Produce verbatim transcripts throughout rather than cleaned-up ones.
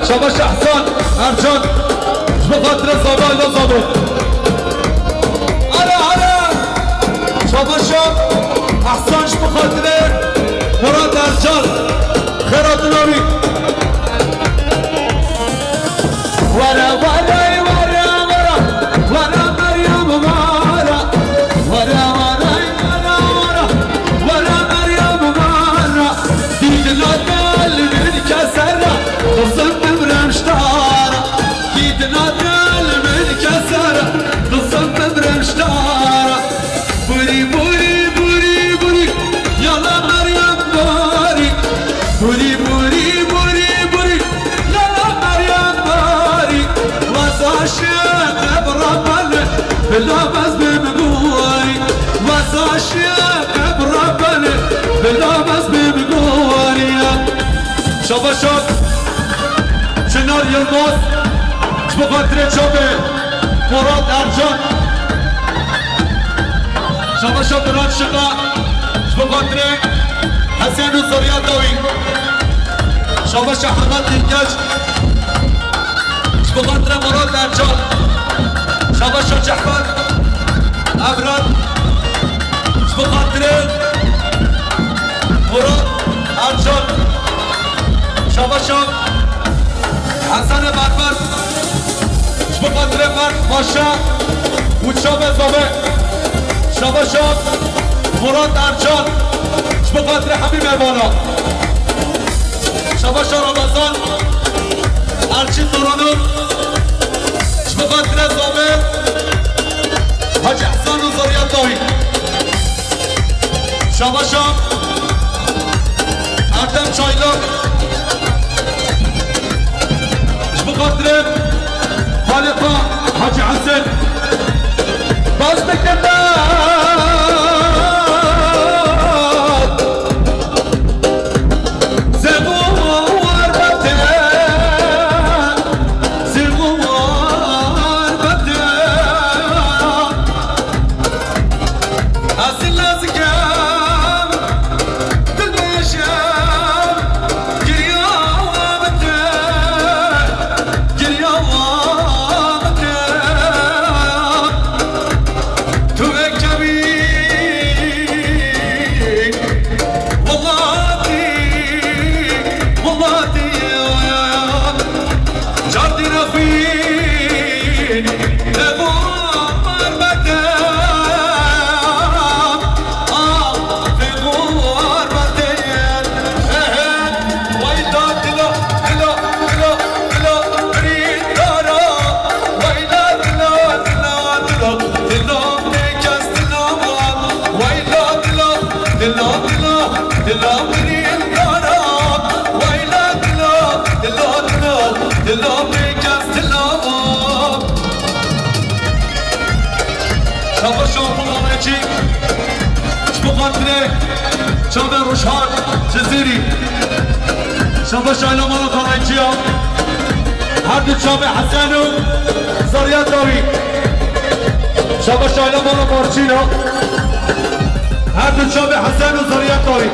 Şabaş Ehsan Ercan, ji bo xatirê Zava ila Zava. Are, are! Şabaş Ehsan ji bo xatirê Murat Ercan. Xêr hatin wî. Were, were, were, were. Were Meryem, were. Were, were, were, were. Were Meryem, were. Dîdina del min kesera, qizim bimrem ji te re. Dîdina del min kesera, qizim bimrem ji te re. Burî, burî, burî, burî, yala Meryem barî. Burî, burî, burî, burî, yala Meryem barî. Wez aşiqe bi Rebbe ne, bila ez bim gorî. Wez aşiqe bi Rebbe ne, bila ez bim gorî. Şabaş şabaş. Çinar Yilmaz, ji bo xatirê çavê Murat Ercan. Şabaş şabaş Murat Şiqa, ji bo xatirê Hesen û zuriyeta wî. Şabaş Ehmed Dilgeç, ji bo xatirê Murat Ercan. Şabaş Cehfer Emran, ji bo xatirê Murat Ercan. Şabaş şabaş. Hesene Berber, ji bo xatirê Mert Paşa û çavê Zave. Şabaş şabaş Murat Ercan, ji bo xatirê hemî mêvana. Şabaş şabaş Ramazan Erçin Toranur, ji bo xatirê Zave, Hacı Hasan û zuriyeta wî. Şabaş şabaş Ertem Çaylak, ji bo xatirê Xaliqa Hacı Hesen. Bas bikin de. Zêxwar bete, zêxwar bete. Ez lez kem, dilmeşem, girya bite, girya bite. Tu ekebî, welatî, welatî. Çardîna xwîn, lêxwar bete. Ah, lêxwar bete. He, he. Wayla dila, dila, dila, dila, birîndara. Wayla dila, dila, dila, dila, bêkes dila wan. Wayla dila, dila, dila, dila, birîndara. Wayla dila, dila, dila, dila, bêkes dila wan. Şabaş şabaş Xalayçî, ji bo xatirê çavê Rojhan Cizîrî. Şabaş aîla mala Xalayçî ya. Her du çavê Hesen û zuriyeta wî. Şabaş aîla mala Marçîn ya. Her du çavê Hesen û zuriyeta wî.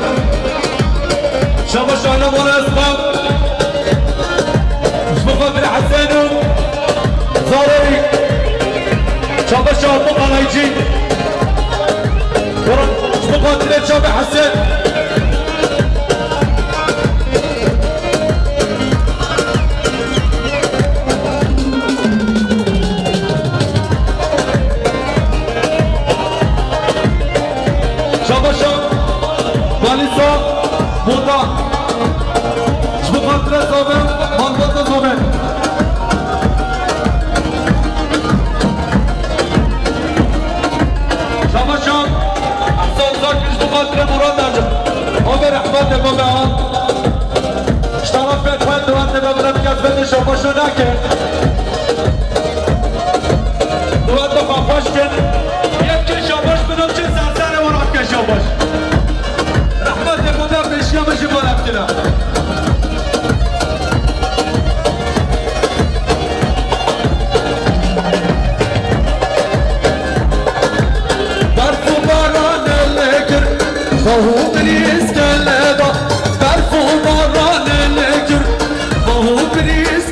Şabaş aîla mala Esma. Ji bo xatirê Hesen û Zarorî. Şabaş Apo Kalaycî. Ji bo xatirê çavê Hesen. Şabaş Balîsa Moda. Ji bo xatirê Zave, malbata Zave. Şabaş Ehsan Zak, ji bo xatirê Murat Ercan. Ober Ehmed de Gobe Al. Ji tarafê xwe dewatê de bila kes bende şabaşo nake. Dewatê xwe xweş kin. Yek ke şabaş bino, çi serserê wan ake şabaş. Rehmetê Xuda pêşiya min ji bo rehmtina. Berf û baran lê kir, xwe hû birîz kele da. Berf û baran lê kir, xwe hû birîz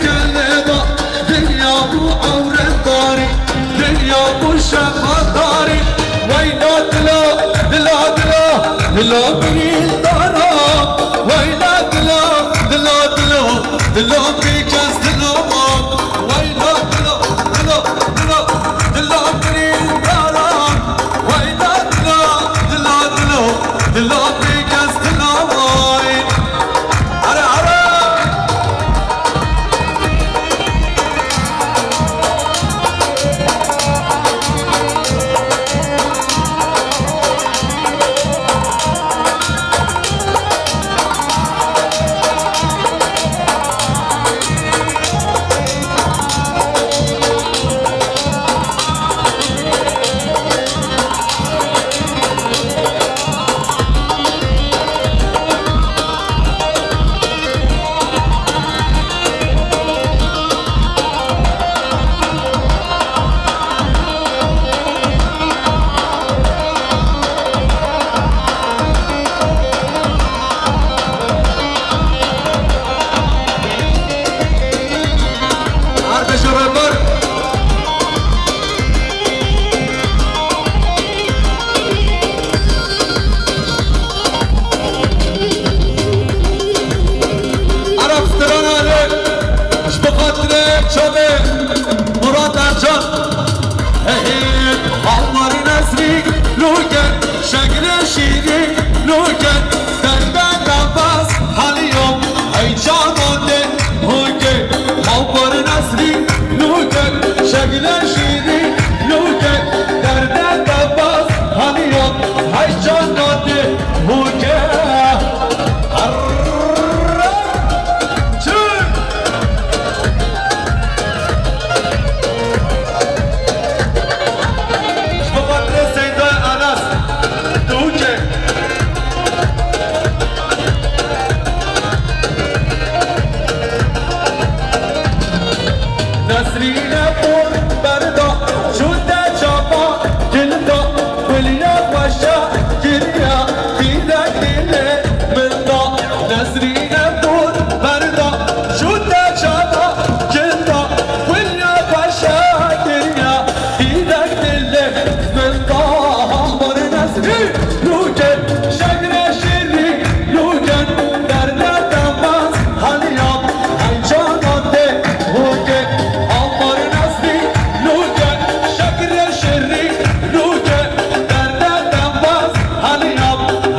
Dilo pêkes dilo wan, weyla dilo, dilo, dilo, dilo birîndaran, weyla dilo, dilo, dilo, dilo pêkes dilo wan. Are, are! Ardeşa Rebar. Arabistan ale, ji bo xatirê çavê Murat Ercan. Hey, hey, Almarî Nesrî, lûke, şegrê şîrî, lûke, derde debas, haliyom, hey cano de, hûke, Almarî Nesrî, lûke, şegrê şîrî, lûke, derde debas, haliyom, hey cano de, hûke. Arr! Çi? Ji bo xatirê Seyda Enas, Dûke. Nesrîne bûn berda, jû te çapa gil da, xwiliya xweşa giriya, dîrek dilê min da. Nesrîne bûn berda, jû te çapa gil da, xwiliya xweşa giriya, dîrek dilê min da. Almarî Nesrî, lûke, şegrê şîrî, lûke, derde dembaz, haliya, hey cana tê, hûke, Almarî Nesrî, lûke, şegrê şîrî, lûke, derde dembaz, haliya,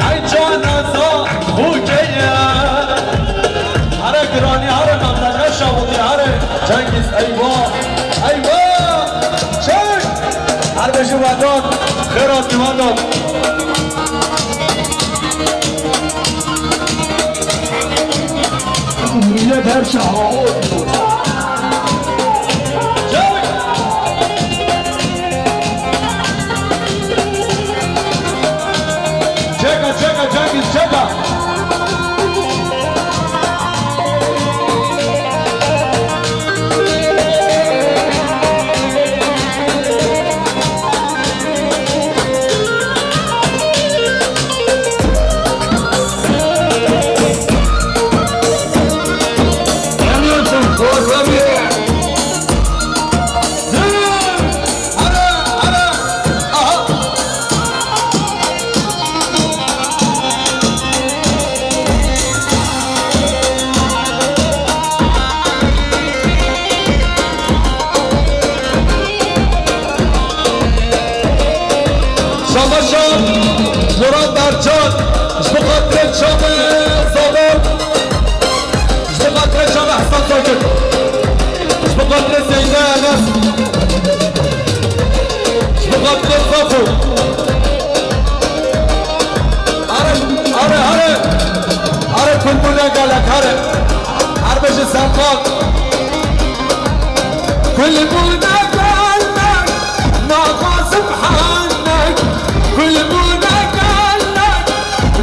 hey cana za, hûke ye. Here giranî, here meblexe şawitî, here Cengiz, eywa, eywa, çek. Her beşi Vedat, xêr hatî Vedat. Millet her şey. Çeka, çeka, Cengiz, çeka. Yanıyorsun, zorla bir. Hadi, hadi. Aha. Şamaşan, Murat Ercan, ji bo xatirê çavê Zalim, ji bo xatirê çavê Hesen Sakir, ji bo xatirê Seyda Enes, ji bo xatirê Safo. Are, are, are. Are kulbûne gelek, are. Her beşi Serkan. Kulbûne gelek, naxwasim henek. Kulbûne gelek,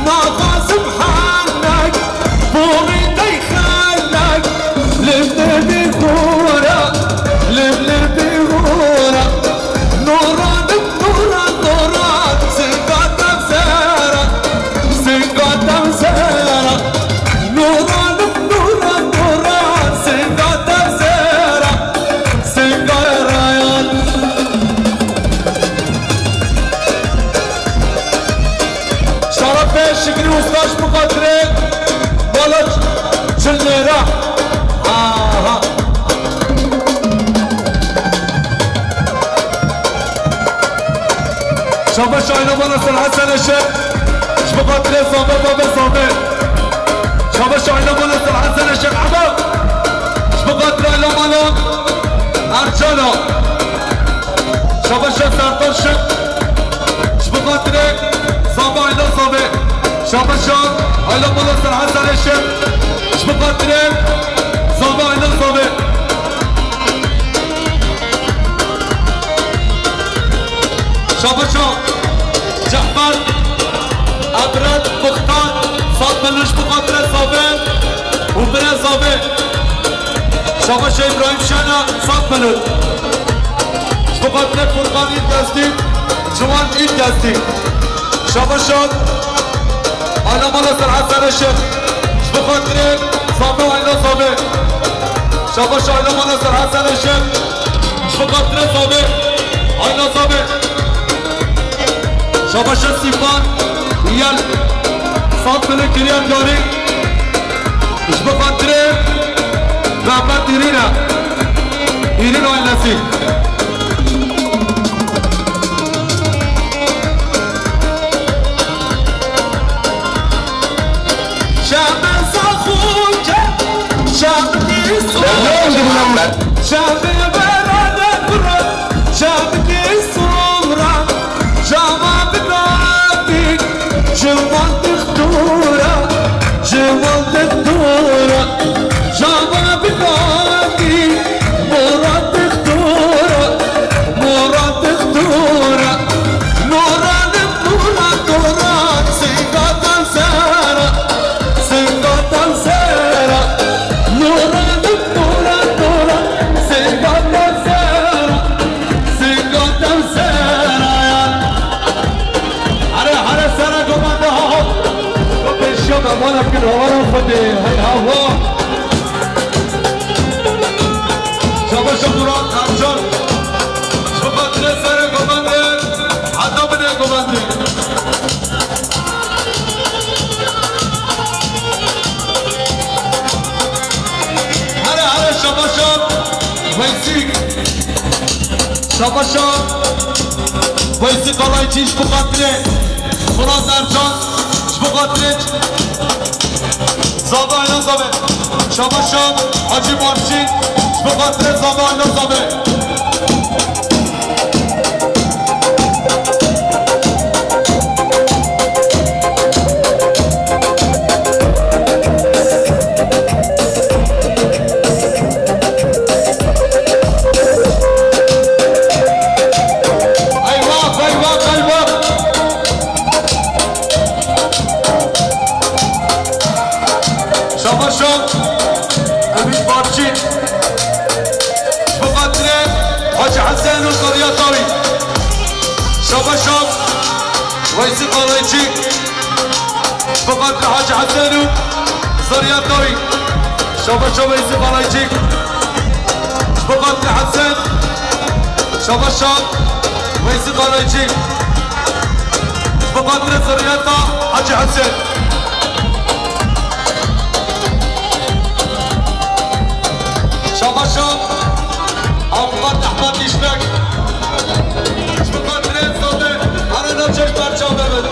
naxwasim henek. Boxî dey xelek. Lim lim bî xûra, lim lim bî xûra. Nûran, nûran, nûran, singa te bi ser e, singa te bi ser e. Nûran, nûran, nûran, singa te bi ser e, singa rayan. Şerefê Şikrî Ustaş bi xatirê Baloç Çilnêra. Şabaş aile bana Sel Hesen Eşek. Ji bo xatirê Zabe, Zabe, Zabe. Şabaş aile bana Sel Hesen Eşek. Aba. Ji bo xatirê aile bana Ercana. Şabaş Serdar Şek. Ji bo xatirê Zabe, aile Zabe. Şabaş aile bana Sel Hesen Eşek. Ji bo xatirê Zabe, aile Zabe. Şabaşa Cefer, Ebret, Muxtar, Fatma Nuş, bi xatirê Zabe û birê Zabe. Şabaşa Îbrahîm Şena, Fatma Nuş. Bi xatirê Furkan Îlkestî, Ciwan Îlkestî. Şabaşa Ayla Mala Serhat Sereşir. Ji bo xatirê Zabe, Ayla Zabe. Şabaşa Ayla Mala Serhat Sereşir. Ji bo xatirê Zabe, Ayla Zabe. Şabaşa Sîpan, Yel, Sat Mele Kiryat Yarî. Ji bo xatirê Mehmet Îrîne, Îrîn ailesi. Şevê saxûke, şevkî sora, şevê berane kura, şevkî sora, şava bidadî, şeva dixtura, şeva dixtura, şava bidadî, mora dixtura, mora dixtura, nora dixtura, nora, singatan sera. Singatan sera, nora, nora, nora, singatan sera, singatan sera ya. Here, here sera gomanda ha. Ko pêşiya memana bikin, hawara xwedê, hey hava. Şabaşa Murat Ercan. Şabaşa sera gomandê, heta binê gomandê. Here, here, şabaşa Weysî. Şabaşa Weysî Kalayçî ji bo xatirê Murat Ercan, ji bo xatirê Zabe, Ayla Zabe. Şabaşa Hacî Barçî, ji bo xatirê Zabe, Ayla Zabe. Eyvah, eyvah, eyvah. Şabaşa Emîn Barçî. Ji bo xatirê Hacî Hesen û Zerriyata wî. Şabaşa Weysî Kalayçî. Ji bo xatirê Hacî Hesen û Zerriyata wî. Şabaşa Weysî Kalayçî. Ji bo xatirê Hesen. Şabaşa Weysî Kalayçî. Ji bo xatirê Zerriyata Hacî Hesen. Şabaşa Avukat Ehmed Dişmek. Ji bo xatirê Zabe, here navçe ji ber çavê min.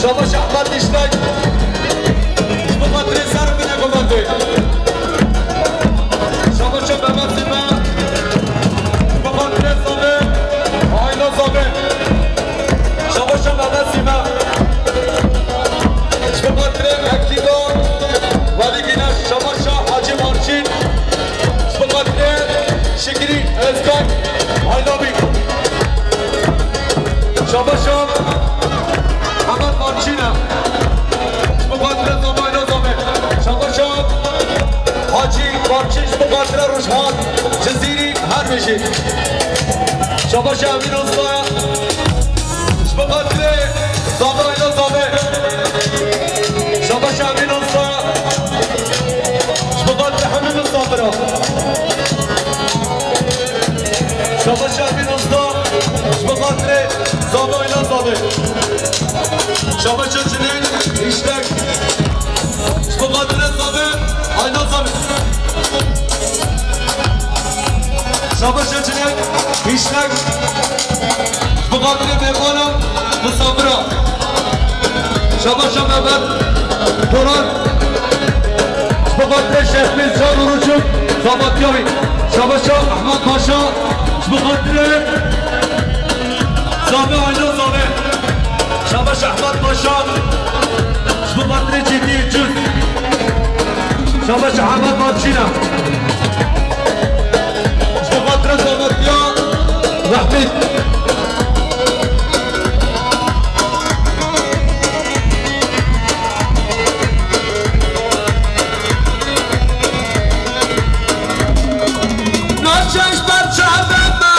Şabaşa Ehmed Dişmek. Ji bo xatirê ser û binê gomandê. Şabaşa Mehmet Sîme. Ji bo xatirê Zabe, aîla Zabe. Şabaşa Mehmet Sîme. Ji bo xatirê Mekîda Welî Gîneş, şabaşa Hacî Marşîn. Ji bo xatirê Şikrî Özkan, aîla wî. Şabaşa Mehmet Marşîn e. Ji bo xatirê Zabe, aîla Zabe. Şabaşa Hacî Marşîn, ji bo xatirê Rojhan Cizîrî. Her bijî. Şabaşa Emîn Usta. Ji bo xatirê Zabe, aîla Zabe. Şabaşa Emîn Usta. Ji bo xatirê hemî misafira. Şabaşa Emîn Usta. Ji bo xatirê Zabe, aîla Zabe. Şabaşa Cinên Hiştek. Ji bo xatirê Zabe, aîla Zabe. Şabaşa Cinên Hiştek. Ji bo Xatirê mêvanan, misafira. Şabaşa Mehmet Polat. Ji bo xatirê Şehbêz Can û Rûçûk, xebatiya wî. Şabaşa Ehmed Paşa. Ji bo xatirê Zave, Ayna Zave. Şabaşa Ehmed Paşa. Ji bo xatirê Cîdî Cûz. Şabaşa Ehmed Marçîna. Ji bo xatirê Zahmetiya Rehmî. Naçe ji ber çavê me,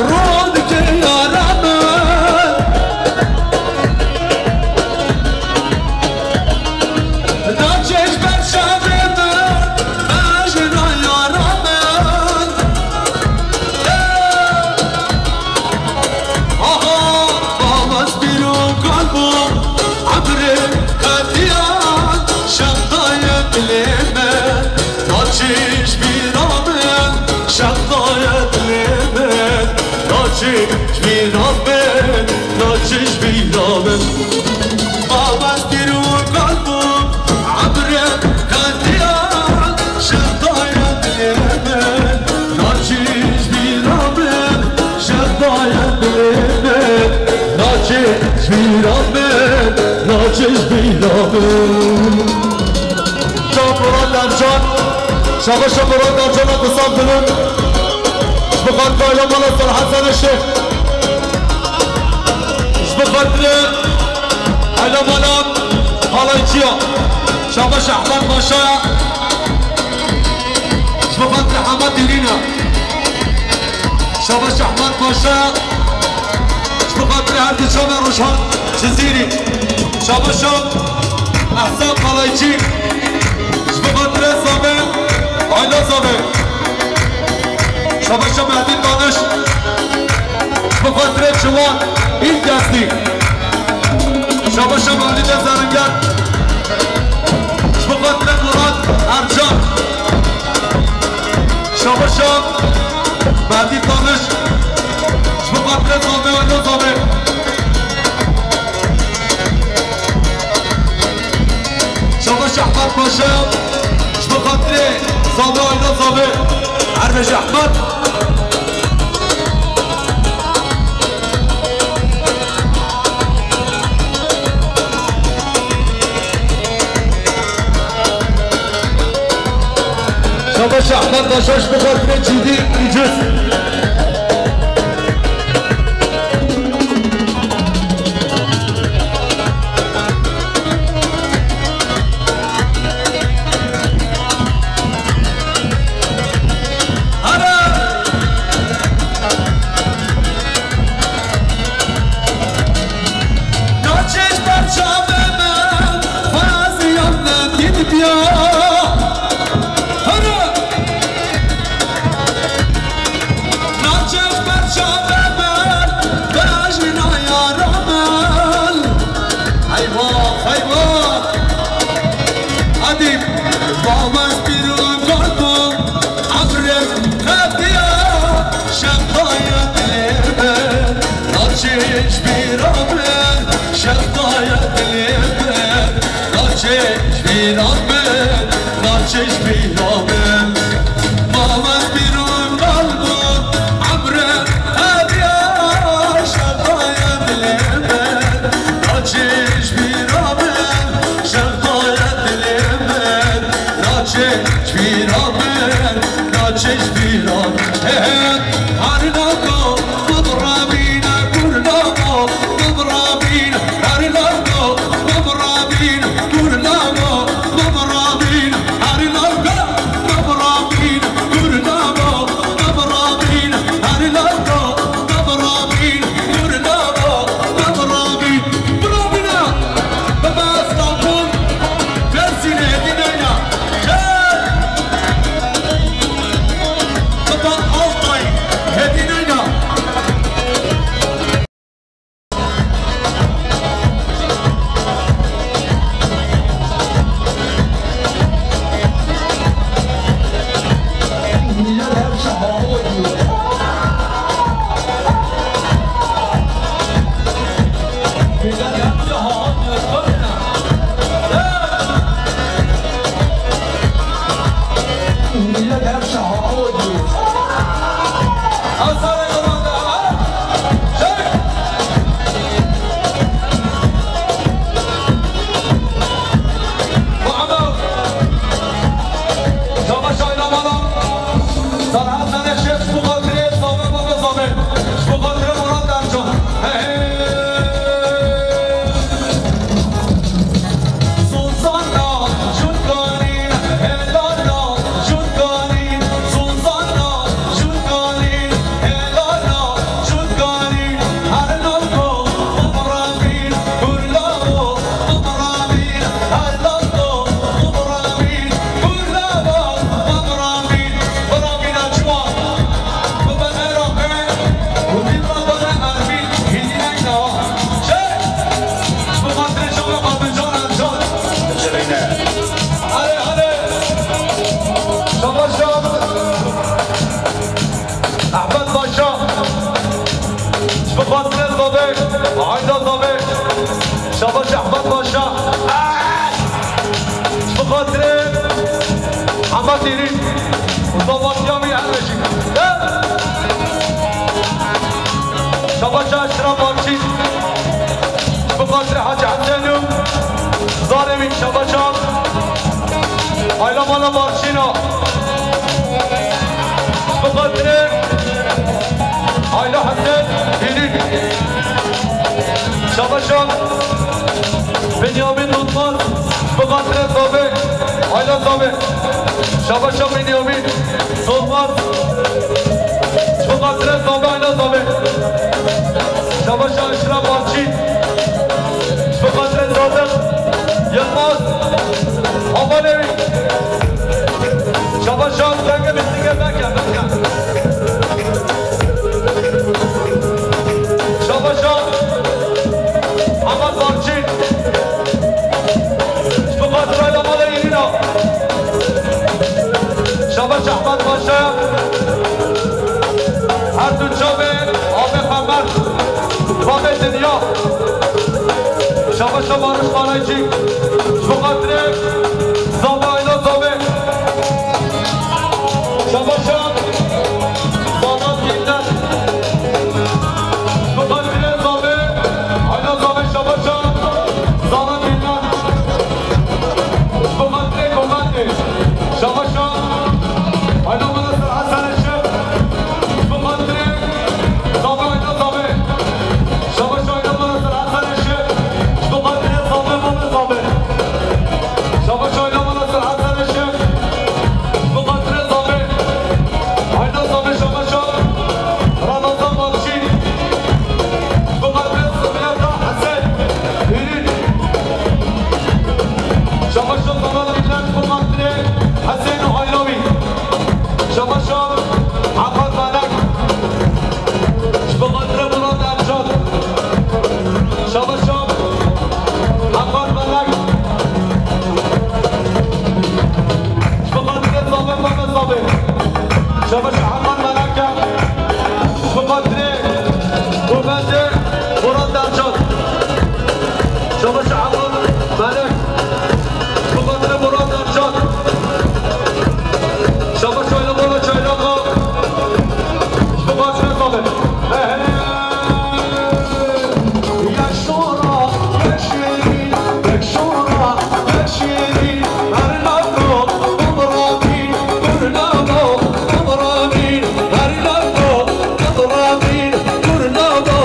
rû dike yara me. Naçe ji ber çavê me, bejna yara me. Aha, bavas pîr û kal bû, emrê qetiyan, şev daye dilê me. Naçe ji bîra min, şev daye dilê min. Naçe ji bîra min, naçe ji bîra min. Bavas pîr û kal bû, emrê qetiyan, şev daye dilê min. Naçe ji bîra min, şev daye dilê min. Naçe ji bîra min, naçe ji bîra min. Can Murat Ercan, şabaşa Murat Ercan'a kısa bölüm. Ji bo xatirê aîla mala Ser Hesen Şêx. Ji bo xatirê aîla mala Halayçiya. Şabaşa Ehmed Paşa. Ji bo xatirê Hema Dîrîna. Şabaşa Ehmed Paşa. Ji bo xatirê her du çavên Rojhan Cizîrî. Şabaşa Ehsen Kalayçî. Ji bo xatirê Zave, aîla Zave. Şabaşa Mehdî Daniş. Ji bo xatirê Çiwan, Îlk Destî. Şabaşa Mehdî de Zeringer. Ji bo xatirê Murat Ercan. Şabaşa Mehdî Daniş. Ji bo xatirê Zave, aîla Zave. Şabaşa Ehmed Paşa. Ji bo xatirê Zave, aîla Zave. Her bêje Ehmed. Şabaş Ehmed Paşa, ji bo xatirê Cîdî Îcûz. Naçe ji ber çavê me, xwezî yan nedî dibiya. Here! Naçe ji ber çavê me, bejna yara me. Eyvah, eyvah! Hadi, bavas pîr û kal bû, emrê qetiya, şev daye dilê min. Naçe ji bîra min, şev daye dilê min. Naçe ji bîra min, naçe ji bîra min. Bavas pîr û kal bû, emrê qetiya, şev daye dilê min. Naçe ji bîra min, şev daye dilê min. Naçe ji bîra min, naçe ji bîra min. He, he. Arnavko, bibirabîne, kurnavo, bibirabîne, arnavko, bibirabîne, kurnavo, bibirabîne, arnavko, bibirabîne, kurnavo, bibirabîne, arnavko, bibirabîne, kurnavo, bibirabîne. Bibas Kalkun, Mersin'e dinaya. Hey! Şabaş Hîrîn û Zava Siyamî her bijî. Gel! Şabaşa Eşref Barçî. Bi xatirê Hacî Hesen û zarê wî şabaşa. Ayla mala Barçîna. Bi xatirê Ayla Hesen Hîrîn. Şabaşa Binyamin Dutmaz. Bi xatirê Zavê. Ayla Zavê. Şabaşa Binyamin Dutmaz. Bi xatirê Zavê, Ayla Zavê. Şabaşa Eşref Barçî. Bi xatirê Sadiq Yilmaz. Amanê wî. Şabaşa denge bitinge veke, veke. Şabaşa Ahmet Barçî. Ji bo xatirê Ayla mala Hîrîna. Şabaş Ahmet Paşa. Her du çavê avê Xemer. Bavê dinya. Şabaşa Barış Karaycî. Ji bo xatirê Zavê Ayla Zavê. Şabaşa Zanat Yekler. Ji bo xatirê Zavê, Ayla Zavê, şabaşa Zanat Yekler. Ji bo xatirê Komatê, şabaşa Ayla Mala Ser Hesen Şêx. Ji bo xatirê Zavê, Ayla Zavê. Şabaşa Ayla Mala Ser Hesen Şêx. Ji bo xatirê Zavê, Bavê Zavê. Şabaşa Ayla Mala Ser Hesen Şêx. Ji bo xatirê Zavê. Ayla Zavê, şabaşa Ramazan Bakşî. Ji bo xatirê Sumiyeta Hesen Hîrîn. Şabaşa Zanat Yekler, ji bo xatirê Hesen û Ayla wî. Şabaşa Abbas Melek. Ji bo xatirê Murat Ercan. Şabaşa Abbas Melek. Ji bo xatirê Zavê, Zavê, Zavê. Şabaşa Abbas Melek. Ji bo xatirê Gulbendê Murat Ercan. Şabaşa Abbas Melek. Ji bo xatirê Murat Ercan. Şabaş Ayla Mala Çaylaxa. Ji bo xatirê Zavê. He, he. Ya şora, ya şêrîn, ya şora, ya şêrîn. Her nako, Ibrahîm, her nako, Ibrahîm, her nako, Ibrahîm, her nako,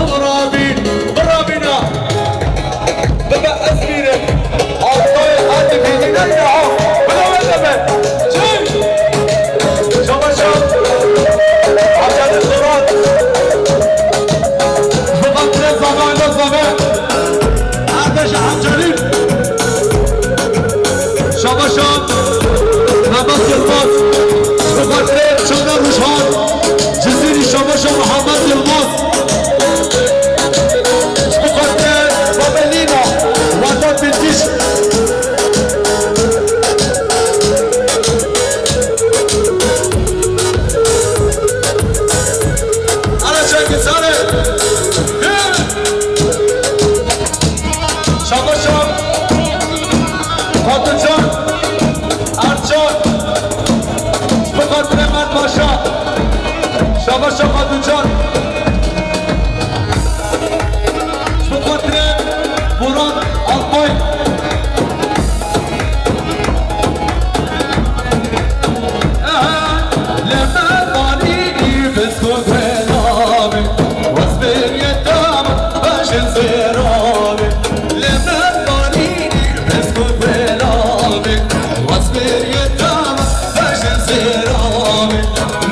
Ibrahîm. Ibrahîm ya. Bibe Ezmîrê. Altayê hadi bînî neyne ha. Bila wê deme. Çi? Şabaşa. Hacetî Turan. Bi xatirê Zavê, Ayla Zavê. Erdeşa Hemcelî. Şabaşa Mehmet Yilmaz. Bi xatirê Çanda Rûjhan. Cizîrî, şabaşa Mehmet Yilmaz. Ji bo xatirê Babelîna, Vedat Bilgiç. Ara Çengizhanê. Şabaşa Xatûncan. Ercan. Ji bo xatirê Mert Paşa. Şabaşa Xatûncan. Ji bo xatirê Murat Alpay. Ehe, lê me barînî bisko guela min, wes bêriye tam bejin zêra min. Lê me barînî bisko guela min, wes bêriye tam bejin zêra min.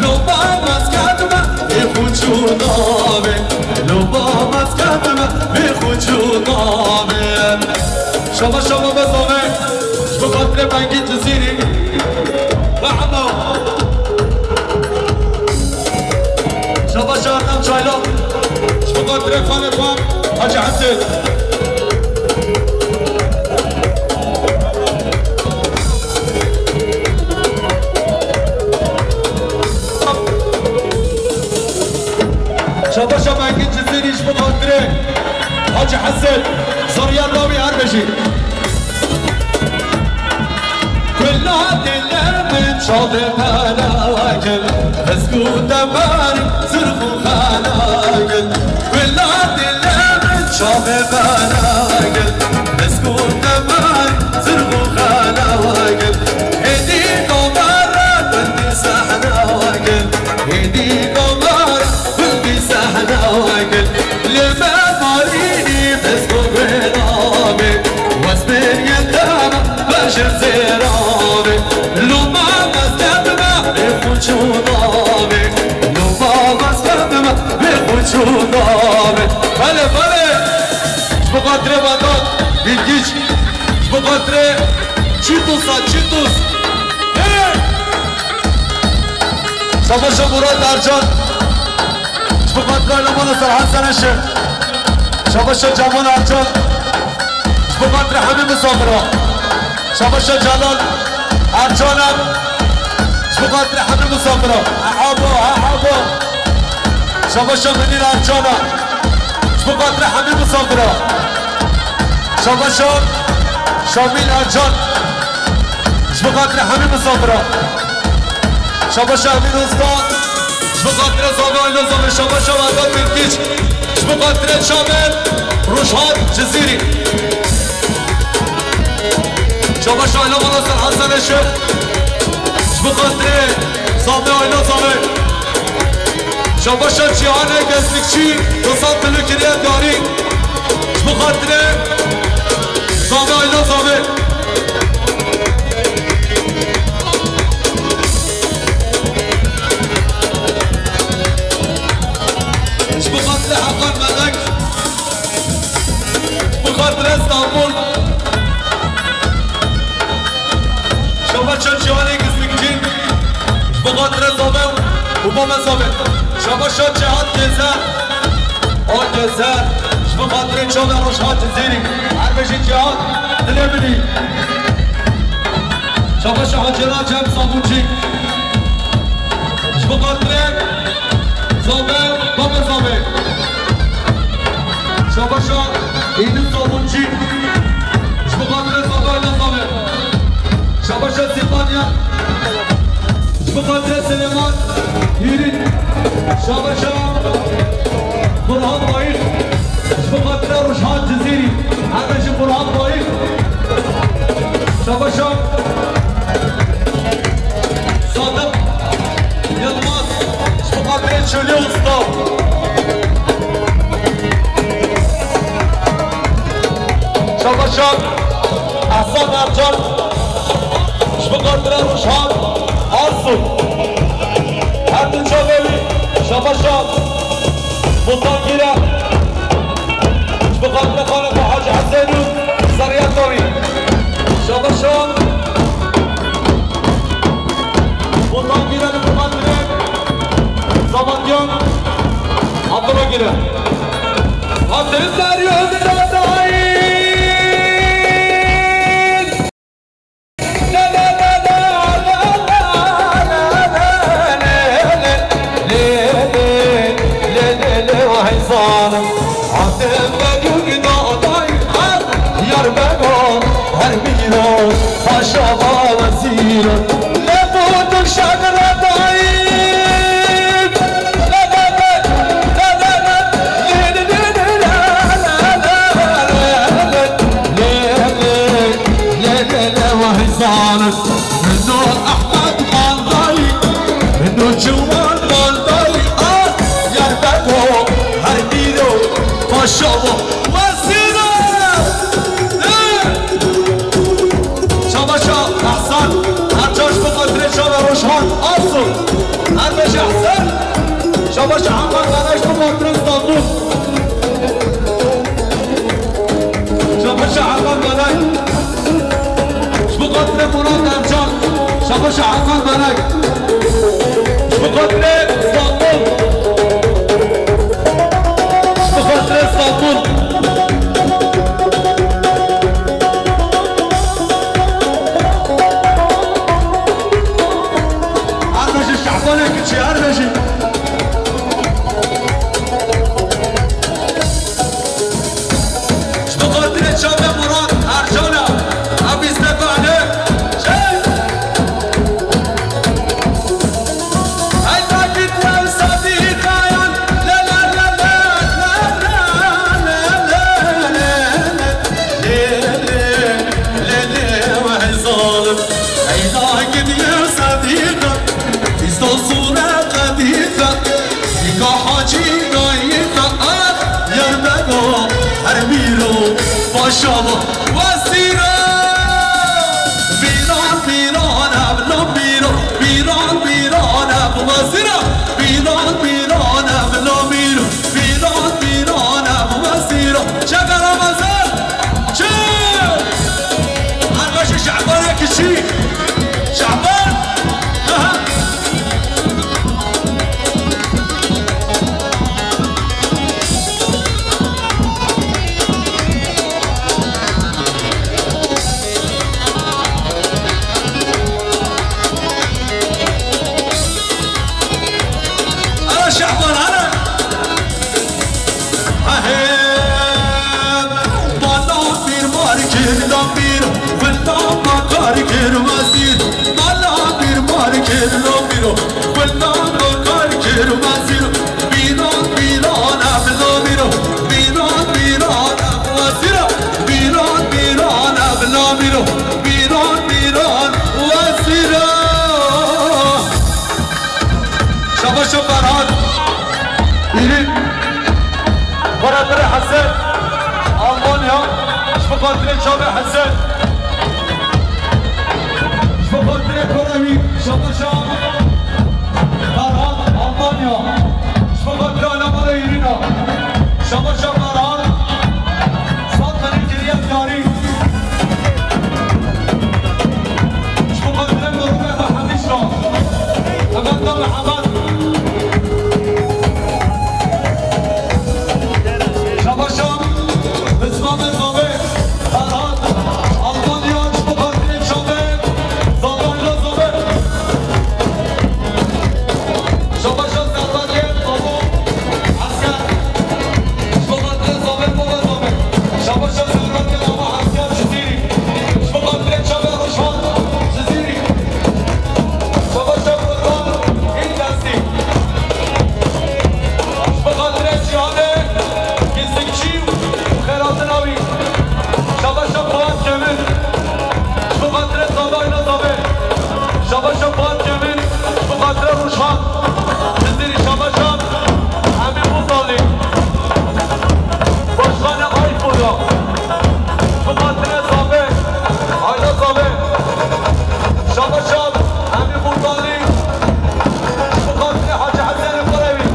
Loba mezked me bê xwe çûna min. Loba mezked me bê xwe çûna min. Şaba şaba bezave. Ji bo xatirê Bengî Cizîrî. Ve hema. Şaba Şahdem Çaylak. Ji bo xatirê xalê xwe Hacî Hesên. Şaba Şaba Bengî Cizîrî ji bo xatirê Hacî Hesên. Zariyar Dawî her bijî. Kul Dile min çavê bela gel, ez ku te ber zirx û xela gel. Wila dile min çavê bela gel, ez ku te ber zirx û xela gel. Êdî komara gundî sehna gel, êdî komara gundî sehna gel. Lê me marînî dest ku bê navê, wes bin yekama bejir zêravê. Loma mezlem me bê xwe çû navê, loma mezlem me bê xwe çû navê. Belê, belê. Ji bo xatirê Vedat Bilgiç, ji bo xatirê Çîtusa, Çîtus. Hey! Şabaşa Murat Ercan. Ji bo xatirê Eleman Serhan Seneşir. Şabaşa Cemal Ercan. Ji bo xatirê hemî misafira. Şabaşa Celal Ercan e. Ji bo xatirê hemî misafira. Ehabo, ehabo. Şabaşa Münîr Ercan e. Ji bo xatirê hemî misafira. Şabaşa Şamîl Ercan. Ji bo xatirê hemî misafira. Şabaşa Emîn Usta. Ji bo xatirê Zave Ayna Zave. Şabaşa Vedat Bilgiç. Ji bo xatirê çavê Rojhat Cizîrî. Şabaşa Ayna Bala Serhan Seneşir. Ji bo xatirê Zave Ayna Zave. Şabaşa Cîhanê Gezlikçî, du sed milû kiriye diyarî. Ji bo xatirê Zave Ayna Zave. Ji bo xatirê Hakan Melek. Ji bo xatirê Stenbol. Şabaşa Cîhanê Gezlikçî. Ji bo xatirê Zave û Bame Zave. Şabaşa Cihat Gezer. Al Gezer. Ji bo xatirê çavê Rojhat Cizîrî. Her bijî Cihat, dilê min î. Şabaşa Hacî Recep Sabunçî. Ji bo xatirê Zave, Bame Zave. Şabaşa Îdil Sabunçî. Ji bo xatirê Zave, Ayna Zave. Şabaşa Sîpanya. Ji bo xatirê Silêman Hîrî. Şabaşa Burhan Bayik. Ji bo xatirê Rojhat Cizîrî. Her bijî Burhan Bayik. Şabaşa Sadık Yılmaz. Ji bo xatirê Çolî Usta. Şabaşa Ehsan Ercan. Ji bo xatirê Rojhat Arsu. Her du çavê wî. Şabaşa Sultan Gîre. Ji bo xatirê Xanepa Hacî Hesên û zerriyeta wî. Şabaşa Sultan Gîre, ji bo xatirê Zamandiyan Abdullah Gîre. Hatim Derya Dadayî. Min û Ehmed bandayî, min û Ciwan bandayî, a Diyarbekir her mîro paşa wa wezîr e. Şabaşa Ehsen, her çaş bi xatirê çavê Rojhan Arsu. Her beşe Ehsen, şabaşa Hakan Karaş bi xatirê Stenbul. Şabaşa Hakan Karaş. Ji bo xatirê Murat Ercan, şabaşa Hakan Belek. Ji bo xatirê Stenbul. Ji bo xatirê Stenbul. Her bijî Şehbanê kiçî, her bijî. Ji bo xatirê çavê Murat Ercan e. Ev îsteka ne. Çey! Şabo. Wezîro! Bîran, bîran, ev lo bîro. Bîran, bîran, ev wezîro. Bîran, bîran, ev lo bîro. Bîran, bîran, ev wezîro. Çeka Ramazan! Çi? Her beşe Şaban e kiçî. Şaban! Aha! Ara Şaban, ara! Ahê! Bala bir mar kir da bir, villa bakar kir wazir. Bala bir mar kir da bir, villa bakar kir wazir. Bîran, bîran, ev lo bîro. Bîran, bîran, ev wezîro. Bîran, bîran, ev lo bîro. Bîran, bîran, wezîro. Şabaş Ferhat. Îrîn. Ferhat Hesen. Almanya. Ji bo xatirê çavê Hesen. Ji bo xatirê kurê wî. Şabaş. Ferhat, Almanya. Ji bo xatirê alama de Îrîna. Şabaşa Ferhat. Sat tenê kiriye diyarî. Ji bo xatirê Mehmet Hemîşa. Mehmet Mehmet. Şabaşa Rizvan Mezabê. Ferhat, Almanya, ji bo xatirê çavê, Zabayla Zabê. Şabaşa Serwetê, Babo, Esker. Ji bo xatirê Zabê, Baba Zabê. Şabaşa Serwetê, Baba Esker, Cizîrî. Ji bo xatirê çavê Rojhan, Cizîrî. Şabaşa Furkan, Îl Destî. Ji bo xatirê Cîhanê, Gizlikçî û xêratina wî. Şabaşa Fuat Kömür. Ji bo xatirê Zabayla Zabê. Şabaşa Fuat Kömür. Ji bo xatirê Rojhan. Cizîrî. Şabaşa Emî Bozalî. Başkanê Ayfoda. Ji bo xatirê Zabê. Ayla Zabê. Şabaşa Emî Bozalî. Ji bo xatirê Hacî Hesenê Kurewî.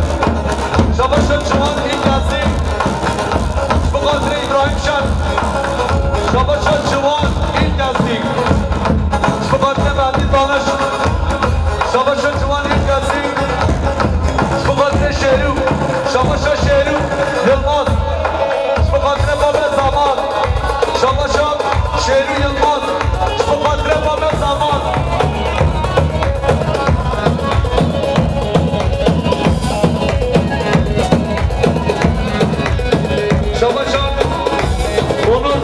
Şabaşa Ciwan Îl Destî. Ji bo xatirê Îbrahîm Şen. Şabaşa Ciwan Îl Destî. Ji bo xatirê Mehdî Daniş. Şabaşa Ciwan Îl Destî. Ji bo xatirê Şêrû. Şabaşa Şêrû Yilmaz. Ji bo xatirê Babê Zaman. Şabaşa Şêrû Yilmaz. Ji bo xatirê Babê Zaman. Şabaşa Onur.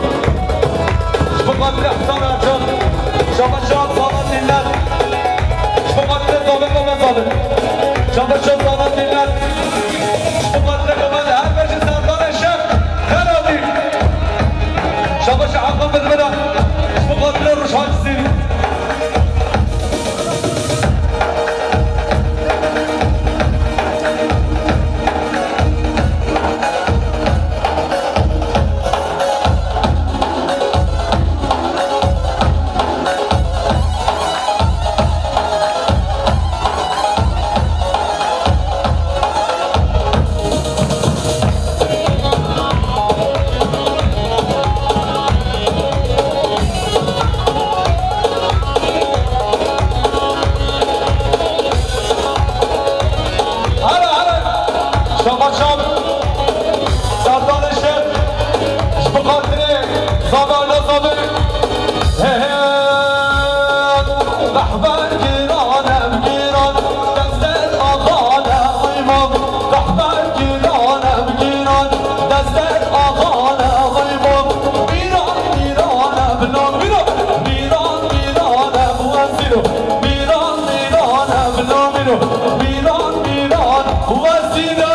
Ji bo xatirê Hasan Ercan. Şabaşa Zalan Millet. Ji bo xatirê Zalan Mehmet Zalim. Şabaşa Zalan Millet. Ji bo xatirê Mehmet her beşî Serdarê Şex. Xeradî. Şabaşa Hakan Bilbila. Ji bo xatirê Rojhan Cizîrî. Hele, hele. Şabaşa Serdarê Şex. Ji bo xatirê Zabe, Ala Zabe. He, he. Rehber giran, ev giran. Destê axane, imam. Rehber giran, ev giran. Destê axane, imam. Mîran, mîran, ev namîro. Mîran, mîran, ev wezîro. Mîran, mîran, ev namîro. Mîran, mîran, wezîro.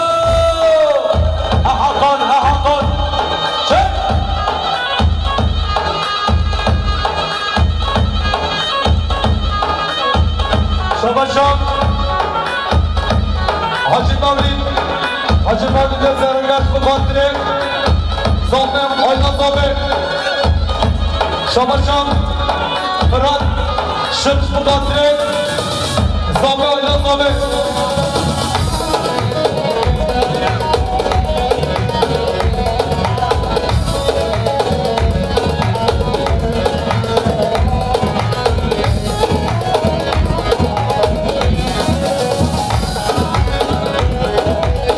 Eheqan, eheqan. Çek. Şabaşan. Hacı Mevlid. Hacı Mevlid'e zerregat bi xatirê. Zaten Ayla Zabe. Şabaşan Firat Şim ji bo xatirê Zabe Ayla Zabe.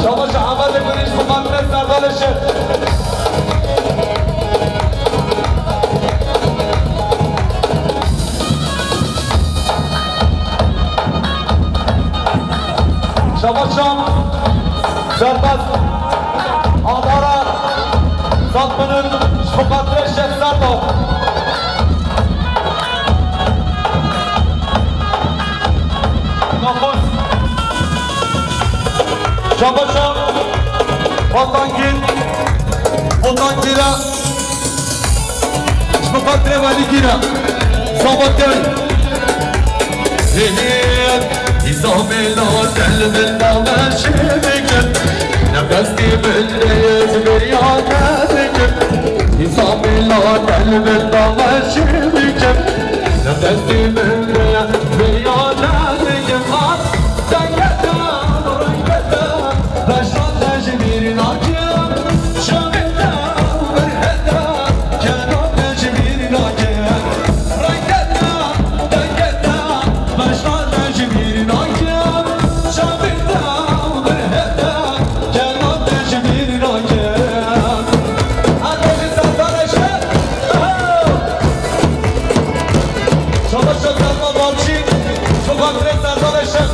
Şabaş Ehmedê Gurî ji bo xatirê Serdalê Şêx. Şabaş Şam, Serbest, Adara, Zatminin, ji bo xatirê Şêx Serdal. Nafas. Şabaş Şam, Vatankî, Vatankî re. Ji bo xatirê Welîkî re. Sabatay. Hêt, Îslamê la telvin dameşê bikin. Nefestî min rêz beriya te bikin. Îslamê la telvin dameşê bikin. Nefestî min rêz beriya te bikin. At, dengeta, rengeta. Beşa te ji bîr nakim, şamê te û birhê te, kena te ji bîr nakim. Rengê te, dengê te, beşa te ji bîr nakim, şamê te û birhê te, kena te ji bîr nakim. Hadi ji Serdar Eşref. Şabaş Serdar Balçî, ji bo xatirê Serdar Eşref.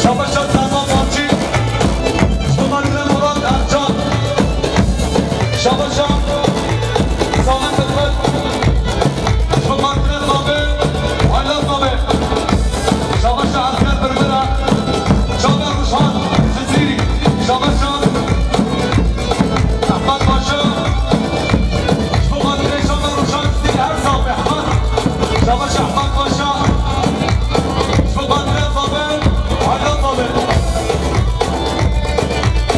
Şabaşa Serma Balçî, ji bo xatirê Murat Ercan. Şabaşa Salim Bilbil, ji bo xatirê Zabê, Ayla Zabê. Şabaşa Esker Birbira, Çaver Ruşhan, Cizîrî. Şabaşa Ehmed Paşa, ji bo xatirê Şamer Ruşan Cizîrî her sax be Ehmed. Şabaş Ehmed Paşa, ji bo xatirê Zabe, Ayla Zabe.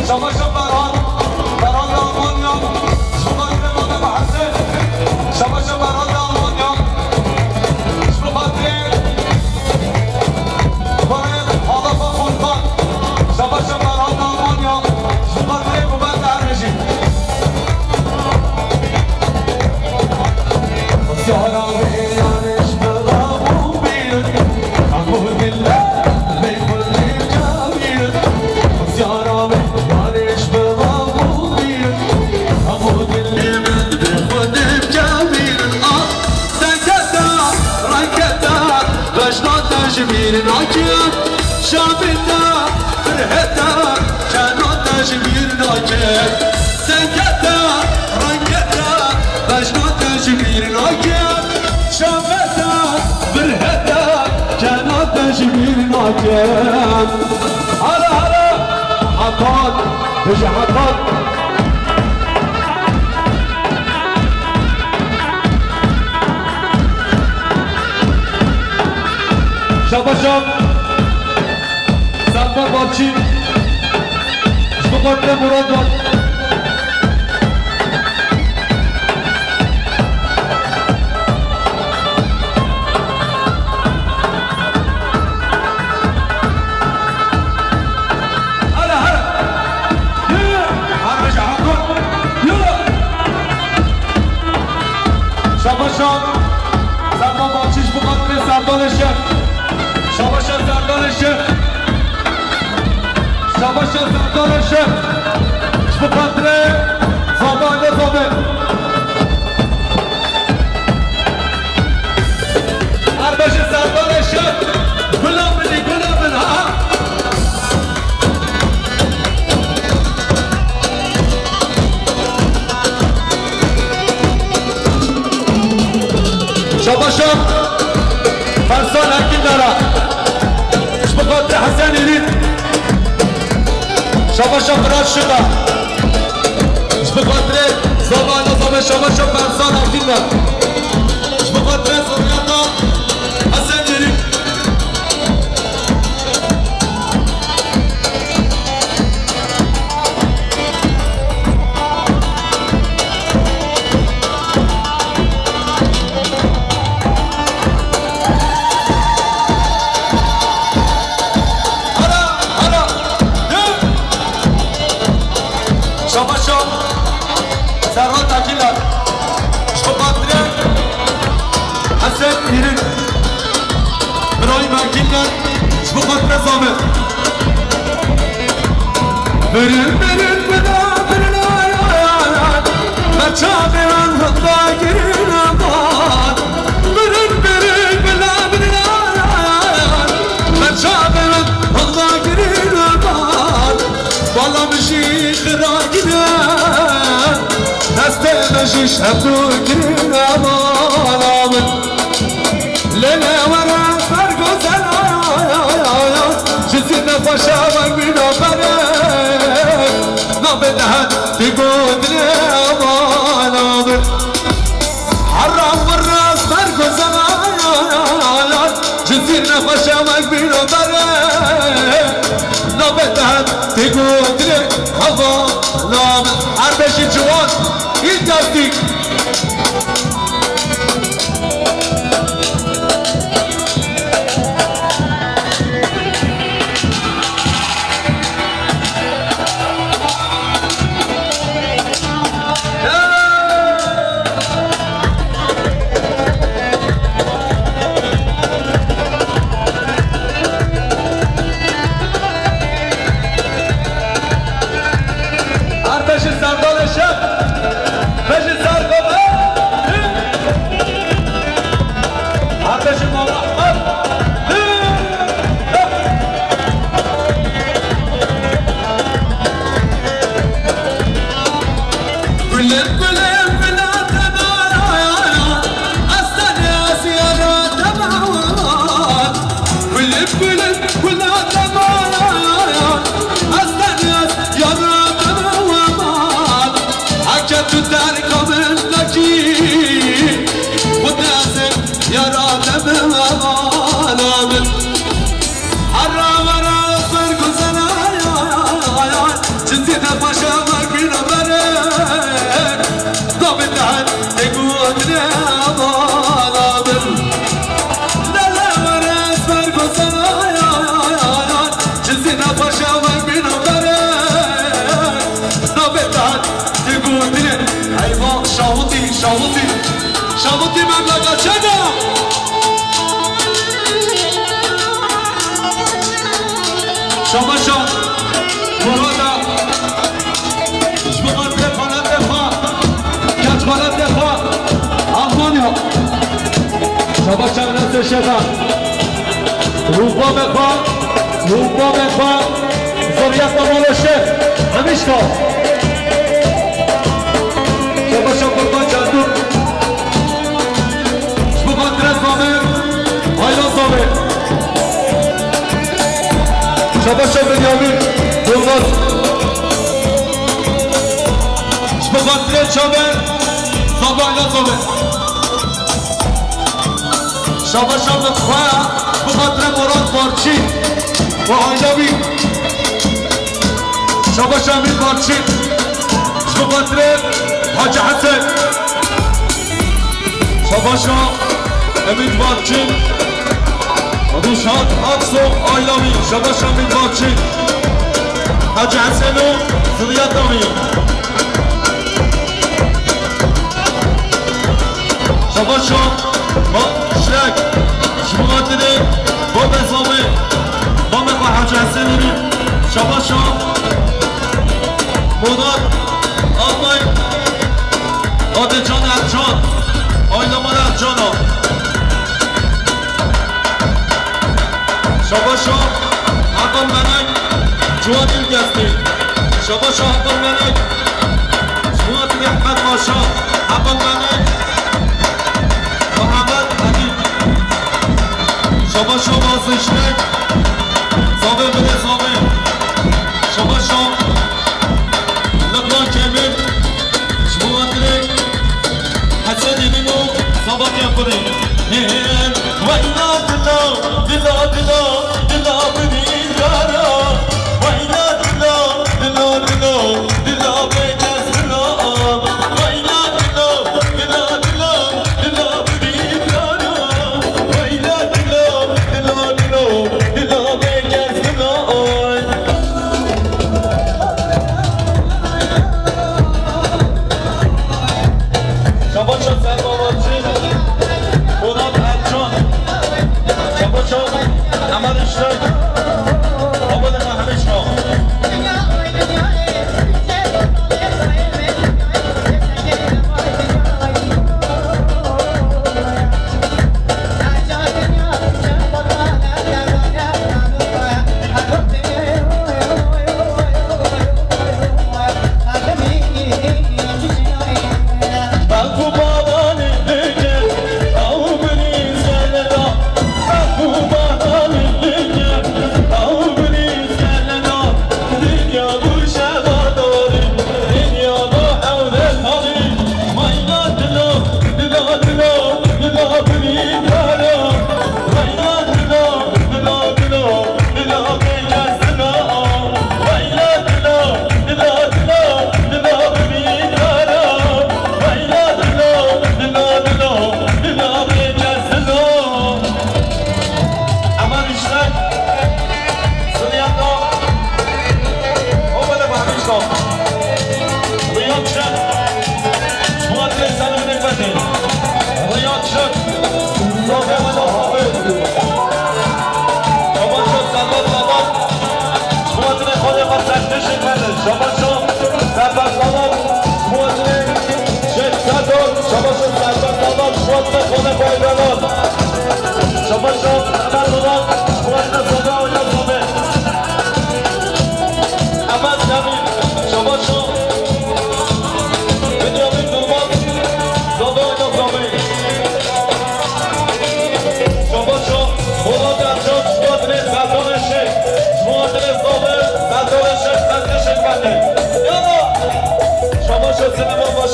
Şabaşa Ferhan, Ferhan de Almanya, ji bo xatirê Zabe Bahesê. Şabaşa Ferhan de Almanya, ji bo xatirê Barê Halafa Furkan, şabaşa Ferhan Almanya, ji bo xatirê Gurbet Ermejî. Siyara ve yanlış bela bu bir, kabul bile ve kulli kamil. Siyara ve yanlış bela bu bir, kabul bile ve kulli kamil. Ah, dengeta, rengeta, Veşna te ji bîr nakim, şamê te, birhê te, kena te ji bîr nakim. Dengê te, rengê te, veşna te ji bîr nakim. Şamê te, birhê te, kena te ji bîr nakim. Hala hala, Hakan, bêje Hakan. Şabaşa Server Balçî, ji bo xatirê Murat Bal. Hele, hele. Yürü. Arıca Hakan. Yürü. Şabaşa Serma Balçî ji bo xatirê Serdar Eşref. Şabaşa Serdar Eşref. Şabaşa Serdar Eşref. Ji bo xatirê Zaba Ayla Zabê. Her beşê Serdar Eşref. Gula min, gula min, ha. Şabaşa Fersan Hekîm Dara. Ji bo xatirê Hesen Êrîn. Şabaşa Firat Şida. Ji bo xatirê Zaba Ayla Zabê, şabaşa Fersan Hekîm Dara. Ji bo xatirê zuriyeta Hesen Êrîn. Birin, birin, bila, bila, ya, ya, ya. Berçavê wan hunda girin aman. Birin, birin, bila, bila, ya, ya, ya. Berçavê wan hunda girin aman. Bala min jî xira girin. Destê min jî şev girin aman, aman. Lê lê were ser gozel, ay, ay, ay, ay, ay. Ji zî nexweşe wek bîna berê. Navê te hend tê gotinê aman, aman. Herra were ser gozel, ay, ay, ay, ay, ay. Ji zî nexweşe wek bîna berê. Navê te hend tê gotinê aman, aman. Her beşî ciwan, îlk destik. Ardeşi Serdal Eşref. Beşi Serdal. Ardeşi Mala Ahmet. Gülüm, gülüm, gülüm, gülüm, gülüm, gülüm, gülüm, gülüm, gülüm, Heke tu terka min nekî, xwe dizim yara te bi hevala min. Herra were ser guzela ya, ya, ya, çizî te paşa wek bîna berê. Navê te hend tê gotinê hevala min. Lele were ser guzela ya, ya, ya, ya, çizî te paşa wek bîna berê. Navê te hend tê gotinê. Eyvah, şawitî, şawitî. Şawitî memleketçe de. Şabaşa. Burada. Ji bo xatirê xalatê xwe. Keç xalatê xwe. Almanya. Şabaşa Enes Şefa. Rûbamê xwe. Rûbamê xwe. Zerriyet Mamalo Şêx Hemişka. Şabaşa Qurban Çertuk. Ji bo xatirê Samê, Ayla Samê. Şabaşa Binyamîn Yilmaz. Ji bo xatirê Çavê, Samê Ayla Samê. Şabaşa min xwe, bi xatirê Murat Barçî û Ayla wî. Şabaşa Emîr Barçî, ji bo xatirê Hacî Hesen. Şabaşa Emîr Barçî, Rûşhat Aksoy, Ayla wî. Şabaşa Emîr Barçî, Hacî Hesen û zuriyeta wî. Şabaşa, ma, Şirek, ji bo xatirê babê Samê, mamê xwe Hacî Hesenî. Şabaşa, Murat, Almay, Adecan Ercan, Aylaman Ercana. Şabaşa Hakan Melek, Ciwan Ülgezdi. Şabaşa Hakan Melek, Ciwan Ahmet Paşa, Hakan Melek, Muhammed Edip. Şabaşa Bazı İşlek, Zabe Bile Zabe. Şabaşa Lukman Kemil, Ciwan Direk, Hesen Emin û Sabatya Kurê. Weyna dila, dila, dila, dila birîndara. Weyna dila, dila, dila, dila bêdestdila. Weyna dila, dila, dila, dila birîndara. Weyna dila, dila, dila.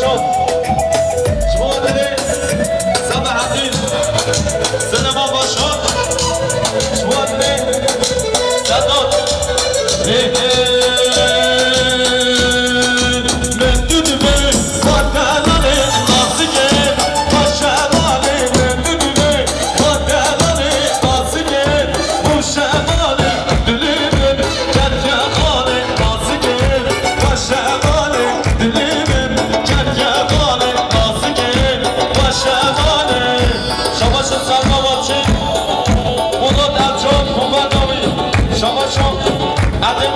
Ji bo dilê Sebahattin, Sinema Başar, ji bo dilê Sedat, ê, ê, min tu divê, xwe delalê, nazik ê, xwe şevalê, min tu divê, xwe delalê, nazik ê, xwe şevalê, dilê min, kerke xalê, nazik ê, xwe şevalê, dilê min, kerke xalê, nazik ê, xwe şevalê. Şabaşo Serma Wapçî, Polat Ercan, Komar Dawî, şabaşo Erdê